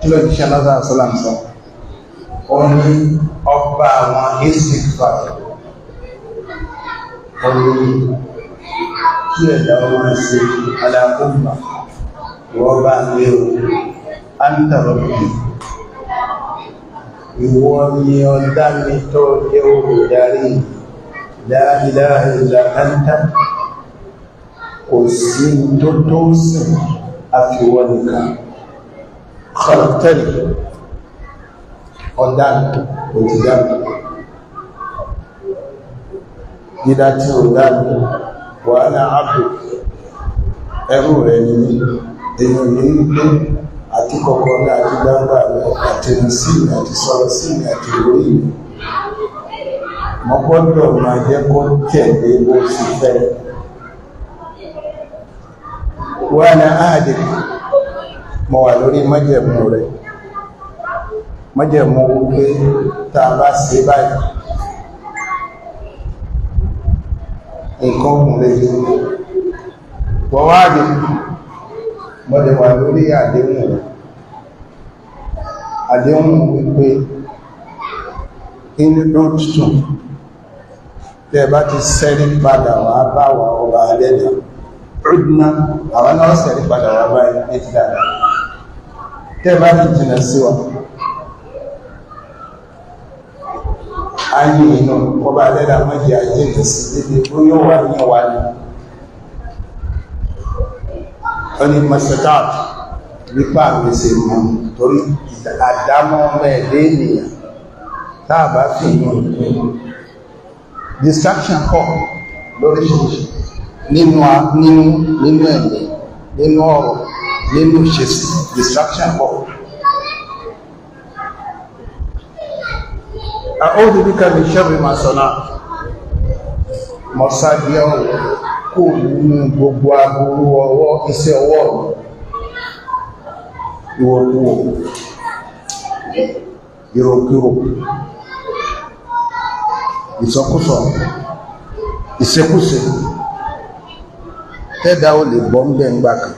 Kí ló jíṣẹ́ lọ́sà sọ́làm sọ? Ó ní ọba àwọn istikfar, ó ní kí ẹ̀dá ọmọ ṣe alákùnmà ìwọ bá mi o, anta rabbi, ìwọ ni ọ̀dá mi tó jẹ́ olùdarí, la ilaha illa anta, kò sí tó tó sìn àfiwọ́ nìkan, khalaqtani, ọ̀dá mi, ò ti dá mi, dídá tí ó dá mi, wa ana abdu, ẹrú rẹ̀ ni mí. Èèyàn ní wípé àti kọ̀kọ̀ ní àti gbangba rẹ̀ àti rìn sí mi àti sọ̀rọ̀ sí mi àti ìròyìn mi, mo gbọ́dọ̀ máa jẹ́ kó tẹ̀lé bó ti fẹ́. Wa ana ahdik, mo wà lórí májẹ̀mú rẹ̀, májẹ̀mú wípé tá a bá ṣe báyìí nǹkan kùn lè rí wọ́n wá dé. Mo lè wà lórí àdéhùn rẹ̀, àdéhùn wípé inú ló tún tẹ́ bá ti sẹ́rí padà wá bá wà ọba alẹ́dà ọdúnná, àwọn náà sẹ́rí padà wá báyìí ní ti dáadáa. Tẹ́ bá ti jìnà sí wa ayé inú ọba alẹ́dà mọ́jì àjìnà sí dédé bóyá wà ní wà ní ọní masatat nípa àmìsẹ̀ mọ́, torí àdámọ́ ọmọ ẹ̀dẹ́ ènìyàn táàbá fi inú ìpín distraction pọ̀ lóríṣiríṣi nínú nínú nínú ẹ̀mí, nínú ọ̀rọ̀, nínú ìṣesí, distraction pọ̀. A'udhu bika min sharri ma sana'tu, mọ̀sádìí ọ̀rọ̀ kò nínú gbogbo aburú ọwọ́ iṣẹ́ ọwọ́ mi, ìwòkúwò, ìròkúrò, ìsọkúsọ, ìṣekúṣe tẹ́dá ó lè bọ́ ń bẹ́ ń gbà kan.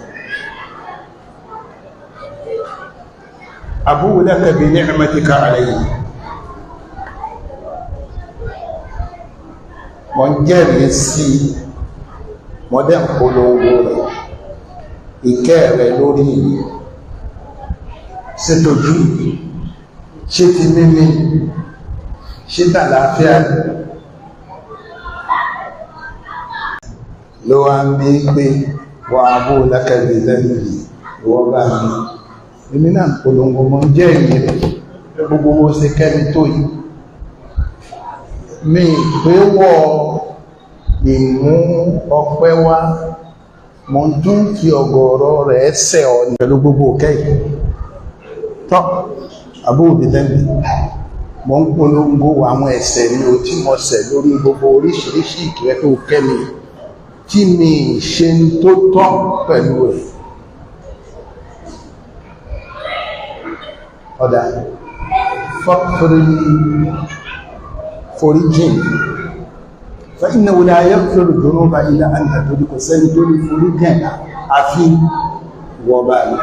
Abu'u laka bi ni'matika alayya, mo ń jẹ́rìí sí mọ́dẹ́ ń polongo rẹ̀, ìkẹ́ rẹ̀ lórí mi, ṣe tójú, ṣe ti mímí, ṣe tàlàáfíà ló wá ń bí pé wà bó lákàbí lẹ́nu ìwọ́ bá mi. Èmi náà polongo mọ́ jẹ́rìí rẹ̀ gbogbo bó ṣe kẹ́mi tó yìí, mi pé wọ́ ìmú ọpẹ́ wá, mo tún fi ọ̀gọ̀rọ̀ rẹ̀ ṣẹ̀ ọ ní pẹ̀lú gbogbo òkè yìí. Tọ́ àbúrò lẹ́nu mo ń polongo àwọn ẹ̀ṣẹ̀ mi ò tí mo ṣẹ̀ lórí gbogbo oríṣiríṣi ìkẹ́ tó kẹ́ mi tí mi ṣe ń tó tọ́ pẹ̀lú rẹ̀. Ọ̀dà fọ́fúrí foríjìn, فإنه لا يغفر الذنوب إلا أنت، torí kò sẹ́ni tó ní foríjìn àfi wọ́n bá mi.